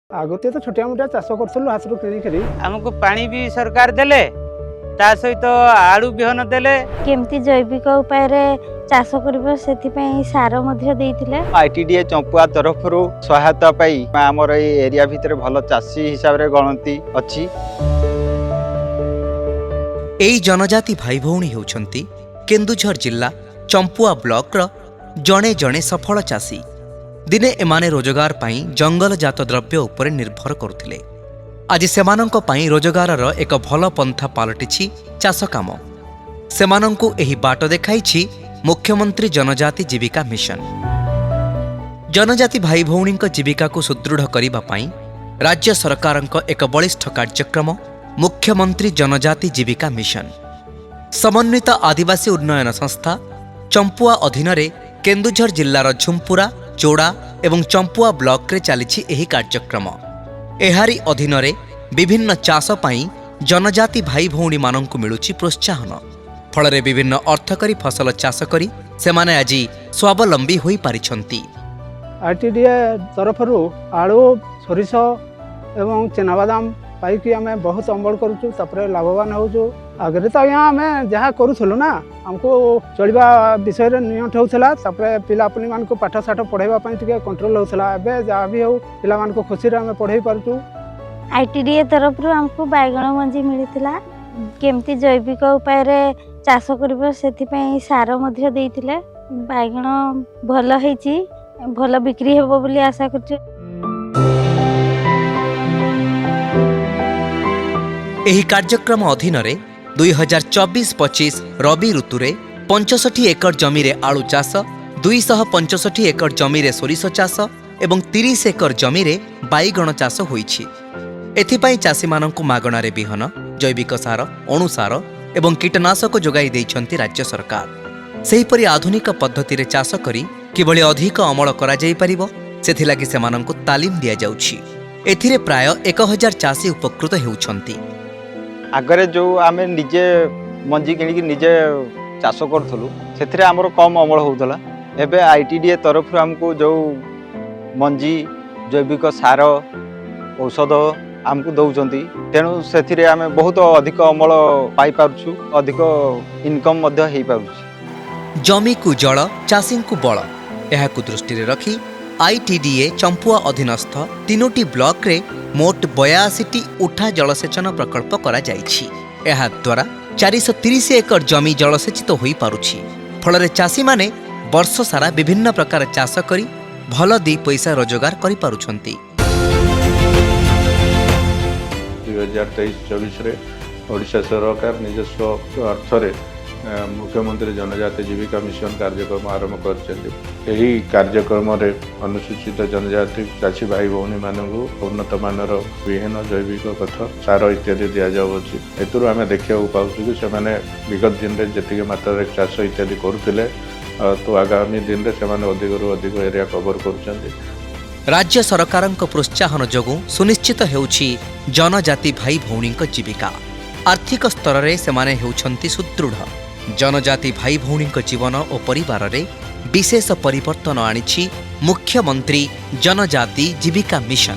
ଆଗରୁ ତ ଛୋଟିଆ ମୋଟିଆ ଚାଷ କରୁଥିଲୁ ହାତରୁ କିଣିକିରି। ଆମକୁ ପାଣି ବି ସରକାର ଦେଲେ, ତା ସହିତ ଆଳୁ ବିହନ ଦେଲେ। କେମିତି ଜୈବିକ ଉପାୟରେ ଚାଷ କରିବ, ସେଥିପାଇଁ ସାର ମଧ୍ୟ ଦେଇଥିଲେ। ଆଇଟିଡିଏ ଚମ୍ପୁଆ ତରଫରୁ ସହାୟତା ପାଇ ଆମର ଏଇ ଏରିଆ ଭିତରେ ଭଲ ଚାଷୀ ହିସାବରେ ଗଣତି ଅଛି। ଏଇ ଜନଜାତି ଭାଇ ଭଉଣୀ ହେଉଛନ୍ତି କେନ୍ଦୁଝର ଜିଲ୍ଲା ଚମ୍ପୁଆ ବ୍ଲକର ଜଣେ ଜଣେ ସଫଳ ଚାଷୀ। ଦିନେ ଏମାନେ ରୋଜଗାର ପାଇଁ ଜଙ୍ଗଲଜାତ ଦ୍ରବ୍ୟ ଉପରେ ନିର୍ଭର କରୁଥିଲେ। ଆଜି ସେମାନଙ୍କ ପାଇଁ ରୋଜଗାରର ଏକ ଭଲ ପନ୍ଥା ପାଲଟିଛି ଚାଷ କାମ। ସେମାନଙ୍କୁ ଏହି ବାଟ ଦେଖାଇଛି ମୁଖ୍ୟମନ୍ତ୍ରୀ ଜନଜାତି ଜୀବିକା ମିଶନ। ଜନଜାତି ଭାଇ ଭଉଣୀଙ୍କ ଜୀବିକାକୁ ସୁଦୃଢ଼ କରିବା ପାଇଁ ରାଜ୍ୟ ସରକାରଙ୍କ ଏକ ବଳିଷ୍ଠ କାର୍ଯ୍ୟକ୍ରମ ମୁଖ୍ୟମନ୍ତ୍ରୀ ଜନଜାତି ଜୀବିକା ମିଶନ। ସମନ୍ୱିତ ଆଦିବାସୀ ଉନ୍ନୟନ ସଂସ୍ଥା ଚମ୍ପୁଆ ଅଧୀନରେ କେନ୍ଦୁଝର ଜିଲ୍ଲାର ଝୁମ୍ପୁରା, ଯୋଡ଼ା ଏବଂ ଚମ୍ପୁଆ ବ୍ଲକରେ ଚାଲିଛି ଏହି କାର୍ଯ୍ୟକ୍ରମ। ଏହାରି ଅଧୀନରେ ବିଭିନ୍ନ ଚାଷ ପାଇଁ ଜନଜାତି ଭାଇ ଭଉଣୀମାନଙ୍କୁ ମିଳୁଛି ପ୍ରୋତ୍ସାହନ। ଫଳରେ ବିଭିନ୍ନ ଅର୍ଥକରୀ ଫସଲ ଚାଷ କରି ସେମାନେ ଆଜି ସ୍ୱାବଲମ୍ବୀ ହୋଇପାରିଛନ୍ତି। ଆଇଟିଡିଏ ତରଫରୁ ଆଳୁ, ସୋରିଷ ଏବଂ ଚିନାବାଦାମ ପାଇକି ଆମେ ବହୁତ ଅମଳ କରୁଛୁ, ତାପରେ ଲାଭବାନ ହେଉଛୁ। ଆଗରେ ତ ଆଜ୍ଞା ଆମେ ଯାହା କରୁଥିଲୁ ନା, ଆମକୁ ଚଳିବା ବିଷୟରେ ନିଅଣ୍ଟ ହେଉଥିଲା। ତାପରେ ପିଲାପିଲିମାନଙ୍କୁ ପାଠ ସାଠ ପଢ଼ାଇବା ପାଇଁ ଟିକେ କଣ୍ଟ୍ରୋଲ ହେଉଥିଲା। ଏବେ ଯାହା ବି ହେଉ, ପିଲାମାନଙ୍କୁ ଖୁସିରେ ଆମେ ପଢ଼େଇ ପାରୁଛୁ। ଆଇଟିଡିଏ ତରଫରୁ ଆମକୁ ବାଇଗଣ ମଞ୍ଜି ମିଳିଥିଲା। କେମିତି ଜୈବିକ ଉପାୟରେ ଚାଷ କରିବ, ସେଥିପାଇଁ ସାର ମଧ୍ୟ ଦେଇଥିଲେ। ବାଇଗଣ ଭଲ ହେଇଛି, ଭଲ ବିକ୍ରି ହେବ ବୋଲି ଆଶା କରୁଛୁ। ଏହି କାର୍ଯ୍ୟକ୍ରମ ଅଧୀନରେ 2024-25 ରବି ଋତୁରେ 65 ଏକର ଜମିରେ ଆଳୁ ଚାଷ, 265 ଏକର ଜମିରେ ସୋରିଷ ଚାଷ ଏବଂ 30 ଏକର ଜମିରେ ବାଇଗଣ ଚାଷ ହୋଇଛି। ଏଥିପାଇଁ ଚାଷୀମାନଙ୍କୁ ମାଗଣାରେ ବିହନ, ଜୈବିକ ସାର, ଅଣୁସାର ଏବଂ କୀଟନାଶକ ଯୋଗାଇ ଦେଇଛନ୍ତି ରାଜ୍ୟ ସରକାର। ସେହିପରି ଆଧୁନିକ ପଦ୍ଧତିରେ ଚାଷ କରି କିଭଳି ଅଧିକ ଅମଳ କରାଯାଇପାରିବ, ସେଥିଲାଗି ସେମାନଙ୍କୁ ତାଲିମ ଦିଆଯାଉଛି। ଏଥିରେ ପ୍ରାୟ 1000 ଚାଷୀ ଉପକୃତ ହେଉଛନ୍ତି। ଆଗରେ ଯେଉଁ ଆମେ ନିଜେ ମଞ୍ଜି କିଣିକି ନିଜେ ଚାଷ କରୁଥିଲୁ, ସେଥିରେ ଆମର କମ୍ ଅମଳ ହେଉଥିଲା। ଏବେ ଆଇଟିଡିଏ ତରଫରୁ ଆମକୁ ଯେଉଁ ମଞ୍ଜି, ଜୈବିକ ସାର, ଔଷଧ ଆମକୁ ଦେଉଛନ୍ତି, ତେଣୁ ସେଥିରେ ଆମେ ବହୁତ ଅଧିକ ଅମଳ ପାଇପାରୁଛୁ, ଅଧିକ ଇନକମ୍ ମଧ୍ୟ ହେଇପାରୁଛି। ଜମିକୁ ଜଳ, ଚାଷୀଙ୍କୁ ବଳ, ଏହାକୁ ଦୃଷ୍ଟିରେ ରଖି ଆଇଟିଡିଏ ଚମ୍ପୁଆ ଅଧୀନସ୍ଥ ତିନୋଟି ବ୍ଲକରେ ମୋଟ 82ଟି ଉଠା ଜଳସେଚନ ପ୍ରକଳ୍ପ କରାଯାଇଛି। ଏହାଦ୍ୱାରା 430 ଏକର ଜମି ଜଳସେଚିତ ହୋଇପାରୁଛି। ଫଳରେ ଚାଷୀମାନେ ବର୍ଷସାରା ବିଭିନ୍ନ ପ୍ରକାର ଚାଷ କରି ଭଲ ଦି ପଇସା ରୋଜଗାର କରିପାରୁଛନ୍ତି। 2023-24ରେ ଓଡ଼ିଶା ସରକାର ନିଜସ୍ୱ ଅର୍ଥରେ ମୁଖ୍ୟମନ୍ତ୍ରୀ ଜନଜାତି ଜୀବିକା ମିଶନ କାର୍ଯ୍ୟକ୍ରମ ଆରମ୍ଭ କରିଛନ୍ତି। ଏହି କାର୍ଯ୍ୟକ୍ରମରେ ଅନୁସୂଚିତ ଜନଜାତି ଚାଷୀ ଭାଇ ଭଉଣୀମାନଙ୍କୁ ଉନ୍ନତ ମାନର ବିହନ, ଜୈବିକ ଖତ, ସାର ଇତ୍ୟାଦି ଦିଆଯାଉଅଛି। ଏଥିରୁ ଆମେ ଦେଖିବାକୁ ପାଉଛୁ କି ସେମାନେ ବିଗତ ଦିନରେ ଯେତିକି ମାତ୍ରାରେ ଚାଷ ଇତ୍ୟାଦି କରୁଥିଲେ, ତ ଆଗାମୀ ଦିନରେ ସେମାନେ ଅଧିକରୁ ଅଧିକ ଏରିଆ କଭର କରୁଛନ୍ତି। ରାଜ୍ୟ ସରକାରଙ୍କ ପ୍ରୋତ୍ସାହନ ଯୋଗୁଁ ସୁନିଶ୍ଚିତ ହେଉଛି ଜନଜାତି ଭାଇ ଭଉଣୀଙ୍କ ଜୀବିକା। ଆର୍ଥିକ ସ୍ତରରେ ସେମାନେ ହେଉଛନ୍ତି ସୁଦୃଢ଼। ଜନଜାତି ଭାଇ ଭଉଣୀଙ୍କ ଜୀବନ ଓ ପରିବାରରେ ବିଶେଷ ପରିବର୍ତ୍ତନ ଆଣିଛି ମୁଖ୍ୟମନ୍ତ୍ରୀ ଜନଜାତି ଜୀବିକା ମିଶନ।